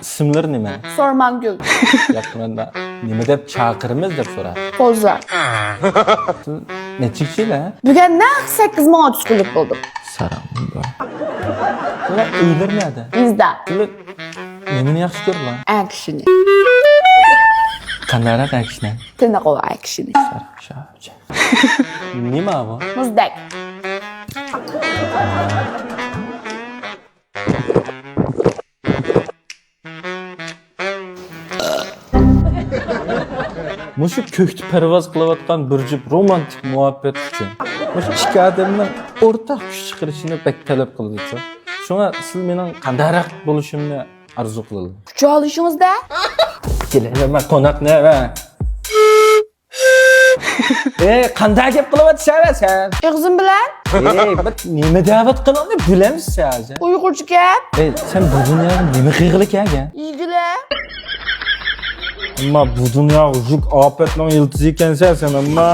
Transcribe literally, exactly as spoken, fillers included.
ئىسىملىرى نېمە؟ سورمانگۈل. ياقمەندە نېمە دەپ چاقىرىمىز دەپ سورا. قوزا. نەچچە كىشىلە؟ بۈگۈن نەق سەككىز مىڭغا تۈسكۈنلۈك بولدۇم. ساراڭ. ئۇلار ئۆيلىرى نەدە؟ بىزدە. ئۇلار نېمىنى ياخشى كۆرىدۇ؟ ئەكشىنى. قانداقراق ئەكشىنى؟ تىنىقلىق ئەكشىنى. نېمە بۇ؟ مۇزدەك. مۇشۇ كۆكتە پەرۋاز قىلىۋاتقان بىر جۈپ رومانتىك مۇھەببەت ئۈچۈن مۇشۇ ئىككى ئادەمنىڭ ئورتاق كۈچ چىقىرىشىنى بەك تەلەپ قىلىدۇ. شۇڭا سىز مېنىڭ قانداقراق بولۇشۇمنى ئارزۇ قىلىدۇ. كۈچ ئالىشىڭىزدا. كېلەيلى، مەن قوناقنى ۋە ئەي، قانداق گەپ قىلىۋاتىسەن سەن؟ ئېغىزىم بىلەن. ئەي، نېمە دەۋاتقىنىڭنى بىلەمسەن ھازىر؟ ئۇيغۇرچە گەپ. ئەي، سەن بۇ دۇنياغا نېمە قىلغىلى كەلگەن؟ يېگىلە. ئەمما بۇ دۇنياغا يۈك ئاپەتنىڭ يىلتىزى ئىكەنسەن سەن، ئەمما.